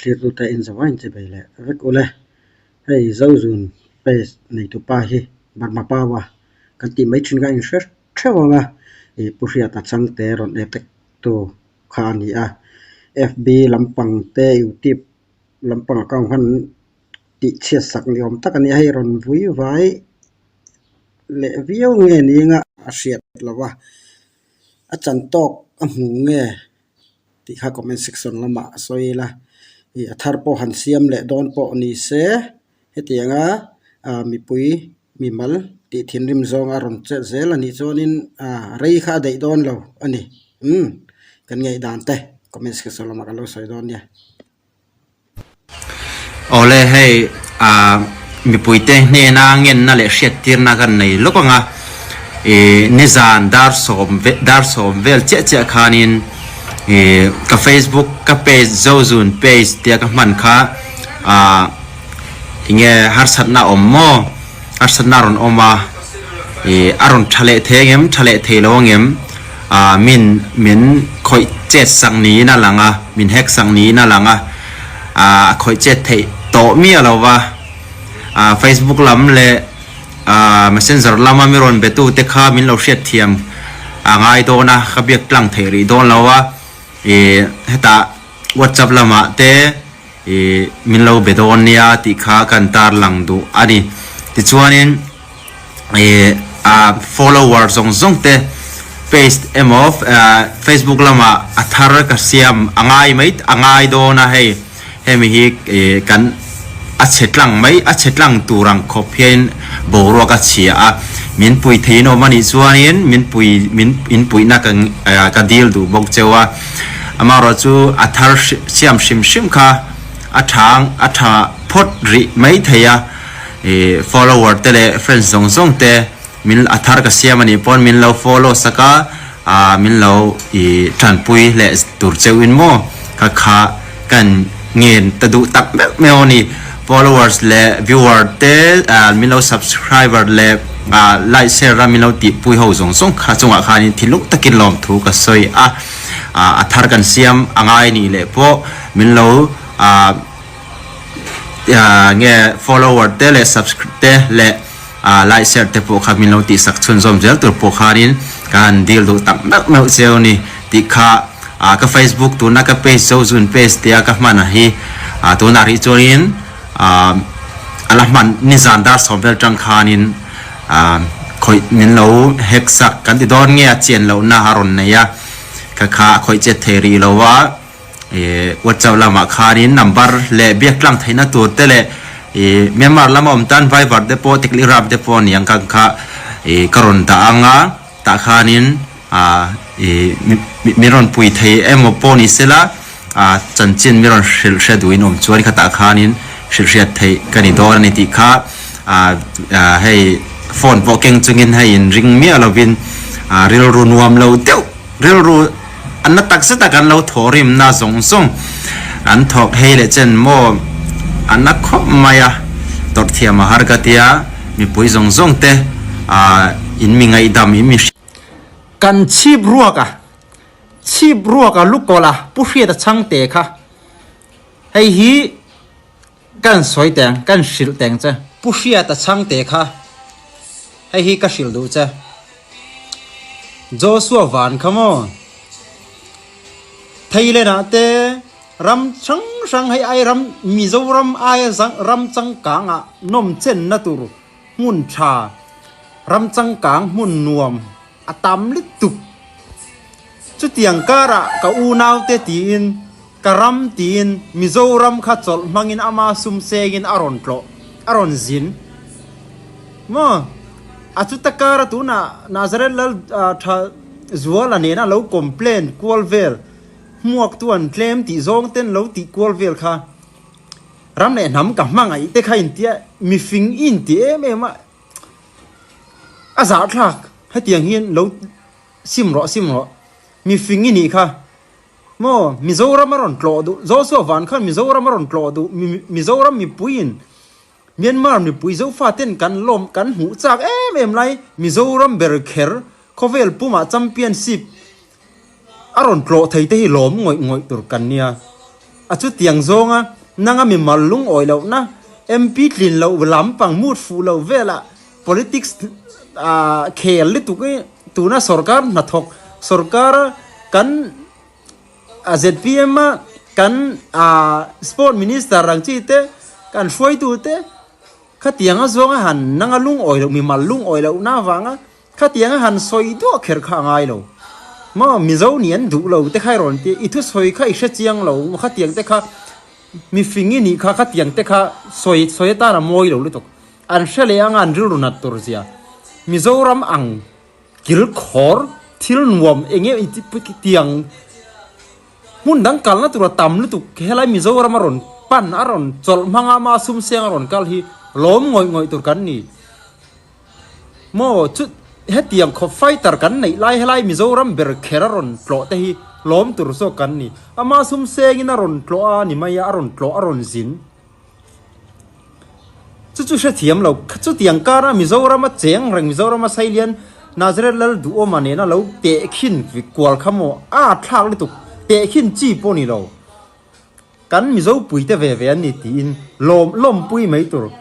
Thlirtute in zavai in chibei leh vek ule. Hei Zozun page neitupa hi Burma Paua kan tih mai thin kha a inhre theuh ang a, ih Pu Hriata Changte rawn attack tu kha a ni a. FB lampang te YouTube lampang account khan tih chhiat sak ni awm tak a ni a, hei rawn vui vai leh viau nge ni anga a hriat loh a, a chan tawk a hmu nge tih kha comment section lamah a sawi ila, ih a thar pawh han siam leh dawn pawh ni se hetianga ah mipui mimal tih thinrim zawng a rawn chet zel a nih chuanin ah rei kha a daih dawn lo a ni umm kan ngaihdan te comment section lamah kan lo sawi dawn nia. Awle hei ah mipuite hnena ngenna leh hriattirna kan nei lawk ang a, ih nizan dar sawm dar sawm vel chiah chiah khanin ih ka facebook ka page zozun page tia ka hman kha ah enge harsatna a awm maw harsatna a rawn awm a ih a rawn tha leh thei ang em tha leh thei lo ang em. Ah min min khawih chet sak niin a lang a, min hack sak niin a lang a, ah a khawih chet theih tawh miah lo va, ah Facebook lam leh ah messenger lama mi rawn be tu te kha min lo hriat thiam a ngai dawn a, ka biak tlang theih rih dawn lo a, ih hetah WhatsApp lamah te ih min lo be dawn nia tih kha kan tarlang duh a ni. Tichuanin. ih ah follower zawng zawng te page emaw ah facebook lamah a thar ka siam a ngai mai a ngai dawn a hei hemi hi ih kan a chhe tlang mai a chhe tlang tur ang khawp hian boruak a chhia a min pui theiin awm a nih chuanin min pui min in puihna ka ah ka dil duh bawk cheu a amaherawh chu a thar siam hrim hrim kha a tha a tha phawt rih mai thei a. Ih follower te leh friends zawng zawng te min a thar ka siam anih pawn min lo follow sak a ah min lo ih tanpui leh tur cheu in maw ka kha kan ngen ta duh tak meuh meuh a ni followers leh viewer te ah min lo subscriber leh ah like share a min lo tihpui ho zawng zawng kha chungah khanin thinlung takin lawmthu ka sawi a ah a thar kan siam a ngai nih leh pawh min lo ah. Nge follower te leh subscribe te leh like share te pawh kha min lo tih sak chhunzawm zel tur pawh khanin ka han deal duh tak meuh meuh cheu ni tih kha ka facebook tuna ka page zozun page tia ka hman a hi tunah rih chuanin a la hman nizan dar sawm vel tang khanin khawih min lo hack sak kan ti dawn nge a chian lohna a rawn nei a ka kha a khawih chet thei rih lo a. Ih WhatsApp lamah khanin number leh biak tlang theihna tur te leh ih Myanmar lama awm tan Viber te pawh Telegram te pawh aniang khan kha ih ka rawn dah ang a tah khanin ah ih min rawn pui thei emaw pawh ni sela ah chanchin min rawn hrilh hriat duhin awm chuan khatah khanin hrilh hriat theih ka ni dawn a ni tih kha ah hei phone pawh keng chungin hei inring miah lovin ah rilru nuam lo deuh Rilru a na tak zet a kan lo thawh rimna zawng zawng an thawk hei leh chen maw a na khawp mai a, tawrh thiam a har ka tia mipui zawng zawng te ah in mi ngaihdam in mi hriat. Kan chhip ruak a, chhip ruak a lukawlh a Pu Hriata chhangte kha hei hi kan sawi teng, kan hrilh teng che. Pu Hriata chhangte kha hei hi ka hrilh duh che. Joshua van kha maw? Thailand-ah te ram hrang hrang hei ai ram Mizoram aia ram changkangah nawm chenna tur hmun tha, ram changkang hmun nuam a tam lutuk. Chutiang karah ka unaute tiin Ka ram tiin Mizoram kha chawlh hmangin ama sum sengin a rawn tlawh, a rawn zin. Maw? A chuta kara tunah Nazareth Lal tha Zuala nena lo complain kual vel, hmuak tu an tlem tih zawng ten lo tih kual vel kha ram leh hnam ka hmangaih te kha intia mifing i inti em em a, a zahthlak hetiang hian lo sim rawh sim rawh, mifing i nih kha. Maw, Mizoram a rawn tlawh duh, Joshua Van khan Mizoram a rawn tlawh duh, Mizoram mipuiin Myanmar mipui Zofaten kan lawm kan hmuh chak em em lai Mizoram ber kher khawvel pumah championship a rawn tlawh thei te hi lawm ngawih ngawih tur kan nia. A chutiang zawnga nanga mimal lungawi lohna MP tlin loh lampang mut fuh lo velah politics khel lutuk hi tuna sorkar hnathawk sorkar kan zpm a kan sport minister ang chi te kan hruaitu te khatianga zawnga han nanga lungawi loh mimal lungawi lohna avanga Khatiang a han sawi duah kher kha a ngai lo. Maw Mizo nih an duh lo te kha i rawn ti a, i thusawi kha i hre chiang lo maw khatiang te kha mifing i nih kha khatiang te kha sawi sawi atan a mawi lo lutuk. An hre leh anga an rilru nat tur zia. Mizoram ang kil khawr thil nuam eng nge tiang hmun dang kalna tur a tam lutuk helai Mizoram a rawn pan a rawn chawlh hmang a ama sum seng a rawn kal hi lawm ngawih ngawih tur kan ni. Maw chu hetiang khawp fighter kan neih lai helai Mizoram ber kher a rawn tlawh te hi lawm tur zawk kan ni. Ama sum sengin a rawn tlawh a ni mai a, a rawn tlawh a rawn zin. Chu chu hrethiam lo, chutiang kara Mizoram a cheng reng Mizoram a Sailian Nazareth Lal Duhawma nena lo tehkhin kual kha maw a thlak lutuk tehkhin chi pawh ni lo. Kan Mizo puite ve ve an ni tiin lawm lawmpui mai tur.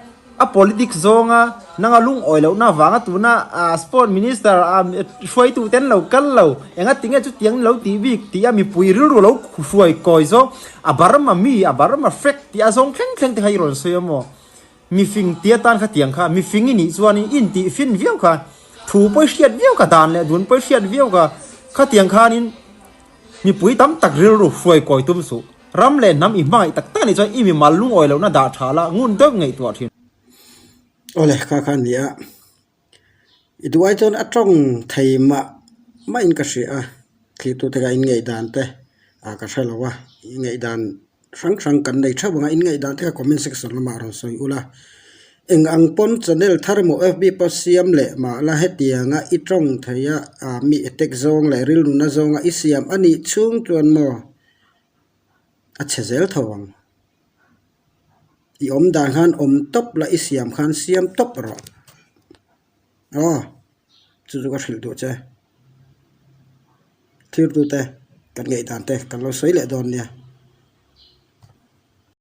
A politics zawnga nanga lungawi lohna avanga tuna Sport Minister hruaitu ten lo kal lo, enga tinge chutiang lo tih bik tih a mipui rilru lo hruai kawi zawng a Burma mi, a Burma flag tih a zawng thleng thleng te kha i rawn sawi a maw? Mifing tia tan kha tiang kha mifing i nih chuan i intih fin viau kha, thu pawi hriat viau kha, dan leh dun pawi hriat viau kha, khatiang khanin Mipui tam tak rilru hruai kawi tum suh. Ram leh hnam i hmangaih tak tak anih chuan i mimal lungawi lohna dah tha la ngun deuh ngaihtuah thin. Awle kha kha a ni a, i duai chuan a tawng thei mah mah in ka hria a, thlihtute kha in ngaihdan te ah ka hre lo a, i ngaihdan hrang hrang kan nei theuh ang a, in ngaihdan te kha comment section lamah rawn sawi ula, eng ang pawn channel thar emaw fb pawh siam leh mah la hetianga i tawng thei a ah mi attack zawng leh rilru na zawnga i siam a nih chhung chuan maw a chhe zel tho ang, i awm dan khan awm tawp la i siam khan siam tawp rawh aw chu chu ka hrilh duh che. Thirtute kan ngaihdan te kan lo sawi leh dawn nia.